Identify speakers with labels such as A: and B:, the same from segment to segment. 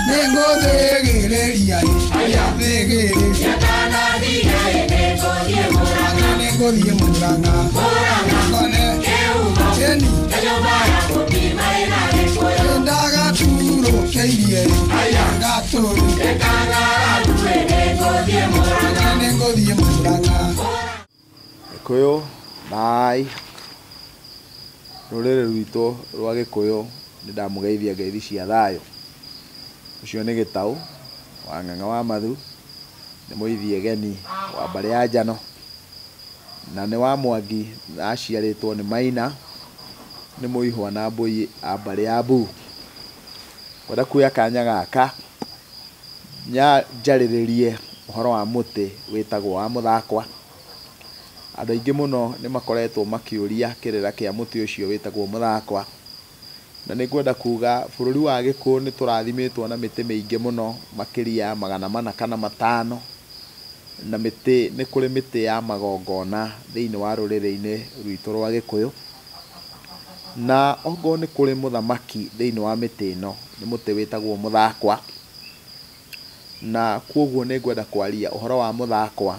A: Nĩngũthĩgĩrĩria thĩgĩrĩria nĩngũthiĩ Mũrang'a ngone Jeni ndagaturũkĩirie gatũrũ nĩngũthiĩ Mũrang'a.
B: Gĩkũyũ thai, rũrĩrĩ rwitũ rwa Gĩkũyũ nĩ ndamũgeithia ngeithi cia thayũ. Ũcio nĩ Gĩtaũ wa Ng'ang'a wa Mathu, nĩ mũithiegeni wa mbarĩ ya Njano, na nĩ wa Mwangi na aciarĩtwo nĩ Maina, nĩ mũihwa na mbũi a mbarĩ ya Mbuu. Ngwenda kuoya kanya gaka njarĩrĩrie ũhoro wa mũtĩ wĩtagwo wa mũthakwa. Andũ aingĩ mũno nĩ makoretwo makĩũria kĩrĩra kĩa mũtĩ ũcio wĩtagwo mũthakwa. Na nĩ ngwenda kuga bũrũri wa Gĩkũyũ nĩ tũrathimĩtwo na mĩtĩ mĩingĩ mũno makĩria ya 400 kana 500. Na mĩtĩ nĩ kũrĩ mĩtĩ ya magongona thĩinĩ wa rũrĩrĩ-inĩ rwitũ rwa Gĩkũyũ. Na okorwo nĩ kũrĩ mũthamaki thĩinĩ wa mĩtĩ ĩno, nĩ mũtĩ wĩtagwo mũthakwa. Na kwoguo nĩ ngwenda kwaria ũhoro wa mũthakwa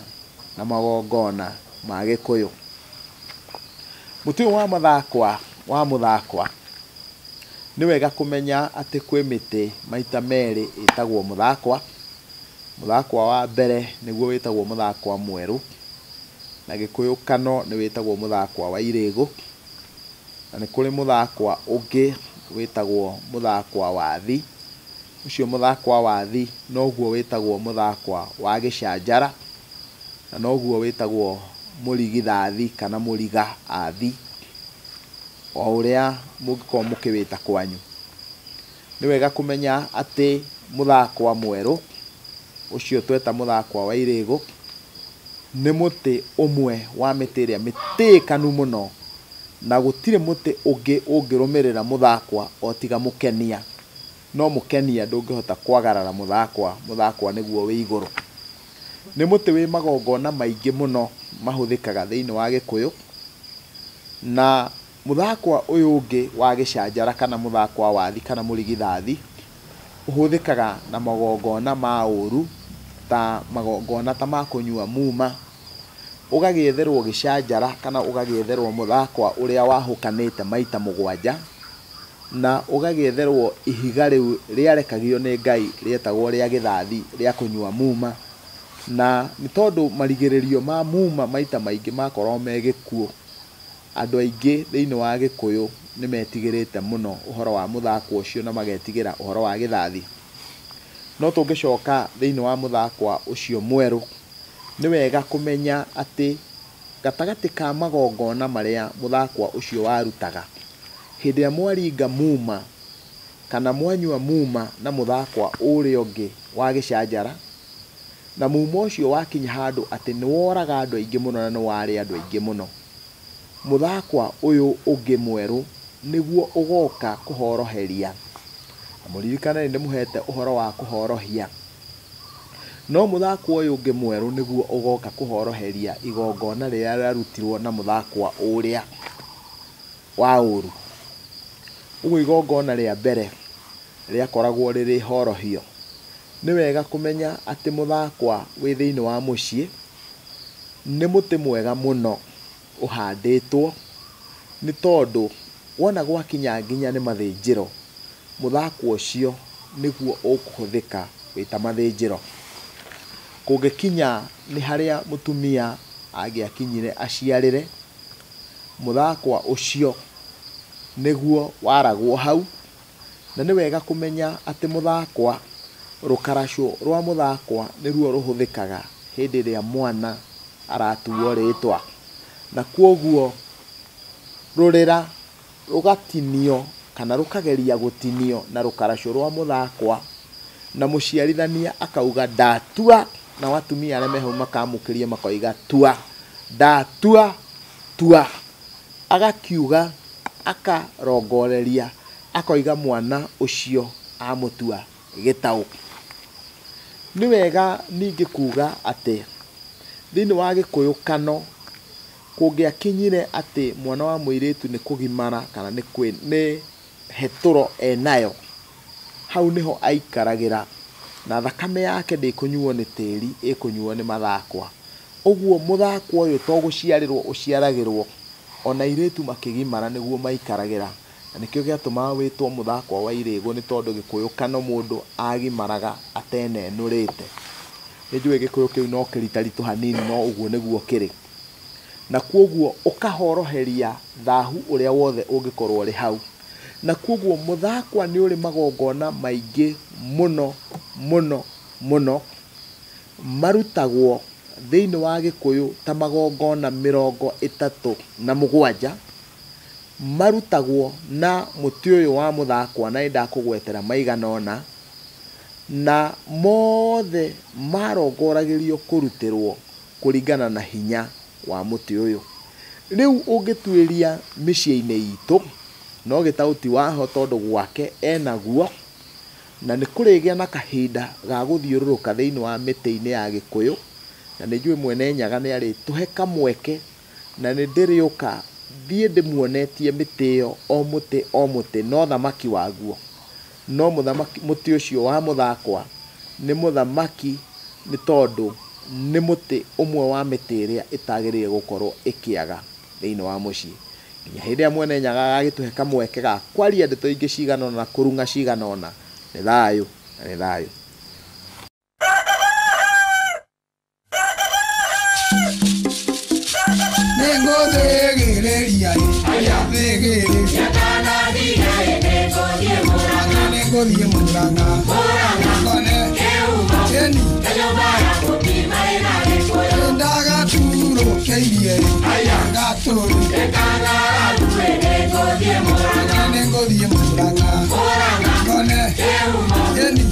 B: na magongona ma Gĩkũyũ. Mũtĩ ũyũ wa mũthakwa wa mũthakwa nĩ wega kũmenya atĩ kwĩ mĩtĩ maita merĩ ĩtagwo mũthakwa. Mũthakwa wa mbere nĩguo wĩtagwo mũthakwa mwerũ, na Gĩkũyũ kano nĩ wĩtagwo mũthakwa wa irĩgũ. Na nĩ kũrĩ mũthakwa ũngĩ wĩtagwo mũthakwa wa thi. Ũcio mũthakwa wa thi noguo wĩtagwo mũthakwa wa gĩcanjara, na noguo wĩtagwo mũrigithathi kana mũriga athi, o ũrĩa mũngĩkorwo mũkĩwĩta kwanyu. Nĩ wega kũmenya atĩ mũthakwa mwerũ ũcio tweta mũthakwa wa irĩgũ nĩ mũtĩ ũmwe wa mĩtĩ ĩrĩa mĩtĩĩkanu mũno, na gũtirĩ mũtĩ ũngĩ ũngĩrũmĩrĩra mũthakwa o tiga mũkenia. No mũkenia ndũngĩhota kwagarara mũthakwa, mũthakwa nĩguo wĩ igũrũ. Nĩ mũtĩ wĩ magongona maingĩ mũno mahũthĩkaga thĩinĩ wa Gĩkũyũ. Na mũthakwa ũyũ ũngĩ wa gĩcanjara kana mũthakwa wa thi kana mũrigithathi ũhũthĩkaga na magongona ma ũru, ta magongona ta ma kũnyua muma, ũgagĩetherwo gĩcanjara kana ũgagĩetherwo mũthakwa ũrĩa wahũkanĩte maita 7, na ũgagĩetherwo ihiga rĩu rĩarekagio nĩ Ngai rĩetagwo rĩa gĩthathi rĩa kũnyua muma. Na nĩ tondũ marigĩrĩrio ma muma maita maingĩ makorwo me gĩkuũ, andũ aingĩ thĩinĩ wa Gĩkũyũ nĩ metigĩrĩte mũno ũhoro wa mũthakwa ũcio na magetigĩra ũhoro wa gĩthathi. No tũngĩcoka thĩinĩ wa mũthakwa ũcio mwerũ, nĩ wega kũmenya atĩ gatagatĩ ka magongona marĩa mũthakwa ũcio warutaga, hĩndĩ ĩrĩa mwaringa muma kana mwanyua muma na mũthakwa ũrĩa ũngĩ wa gĩcanjara, na muma ũcio wakinya handũ atĩ nĩ woraga andũ aingĩ mũno na nĩ warĩa andũ aingĩ mũno, mũthakwa ũyũ ũngĩ mwerũ nĩguo ũgoka kũhoroheria. Na mũririkane nĩ ndĩmũhete ũhoro wa kũhorohia. No mũthakwa ũyũ ũngĩ mwerũ nĩguo ũgoka kũhoroheria igongona rĩrĩa rĩarutirwo na mũthakwa ũrĩa wa ũru. Ũguo igongona rĩa mbere rĩakoragwo rĩrĩ horohio. Nĩ wega kũmenya atĩ mũthakwa wĩ thĩinĩ wa mũciĩ nĩ mũtĩ mwega mũno ũhandĩtwo, nĩ tondũ wona gwakinya nginya nĩ mathĩnjĩro, mũthakwa ũcio nĩguo ũkũhũthĩka wĩ ta mathĩnjĩro. Kũngĩkinya nĩ harĩa mũtumia angĩakinyire aciarĩre, mũthakwa ũcio nĩguo waragwo hau. Na nĩ wega kũmenya atĩ mũthakwa, rũkaracũ rwa mũthakwa nĩruo rũhũthĩkaga hĩndĩ ĩrĩa mwana aratuo rĩtwa. Na kwoguo rũrĩra rũgatinio kana rũkageria gũtinio na rũkaracũ rwa mũthakwa, na mũciarithania akauga ndatua, na atumia arĩa me hau makamũkĩria makoiga tua, ndatua, tua. Agakiuga, akarongoreria, akoiga mwana ũcio amũtua Gĩtaũ. Nĩ wega ningĩ kuga atĩ thĩinĩ wa Gĩkũyũ kano kũngĩakinyire atĩ mwana wa mũirĩtu nĩ kũgimara kana nĩ hetũro enayo, Hau nĩho aikaragĩra, na thakame yake ndĩkũnyuo nĩ tĩri, ĩkũnyuo nĩ mathakwa. Ũguo mũthakwa ũyũ to gũciarĩrwo ũciaragĩrwo, ona airĩtu makĩgimara nĩguo maikaragĩra. Na nĩkĩo gĩatũmaga wĩtwo mũthakwa wa irĩgũ, nĩ tondũ gĩkũyũ kano mũndũ agimaraga atenenũrĩte. Nĩ njũĩ gĩkũyũ kĩu no kĩritaritũ hanini, no ũguo nĩguo kĩrĩ. Na kwoguo ũkahoroheria thahu ũrĩa wothe ũngĩkorwo ũrĩ hau. Na kwoguo mũthakwa nĩ ũrĩ magongona maingĩ mũno mũno mũno marutagwo thĩinĩ wa gĩkũyũ ta magongona 37 marutagwo na mũtĩ ũyũ wa mũthakwa, na nĩndakũgwetera maigana ũna, na mothe marongoragĩrio kũrutĩrwo kũringana na hinya wa mũtĩ ũyũ. Rĩu ũngĩtuĩria mĩciĩ-inĩ itũ, no gĩtaũ ti waho tondũ gwake enaguo, na nĩ kũrĩgĩa na kahinda ga gũthiũrũrũka thĩinĩ wa mĩtĩ-inĩ ya gĩkũyũ, na nĩ njũĩ Mwene Nyaga nĩ arĩtũhe kamweke, na nĩ ndĩrĩũka thiĩ ndĩmuonetie mĩtĩ ĩyo o mũtĩ o mũtĩ, no thamaki waguo. No mũthamaki, mũtĩ ũcio wa mũthakwa nĩ mũthamaki, nĩ tondũ nĩ mũtĩ ũmwe wa mĩtĩ ĩrĩa ĩtagĩrĩire gũkorwo ĩkĩaga thĩinĩ wa mũciĩ. Nginya hĩndĩ ĩrĩa Mwene Nyaga agagĩtũhe kamweke ga kwaria ndeto ingĩ cigana ũna na kũrung'a cigana ũna. Nĩ thayũ na nĩ thayũ.
A: Nĩngũthĩgĩrĩria thĩgĩrĩ, nĩngũthiĩ Murang'a ngone ĩni ndagaturũkĩirie ngatũrĩ, nĩngũthiĩ Murang'a ngone ĩni.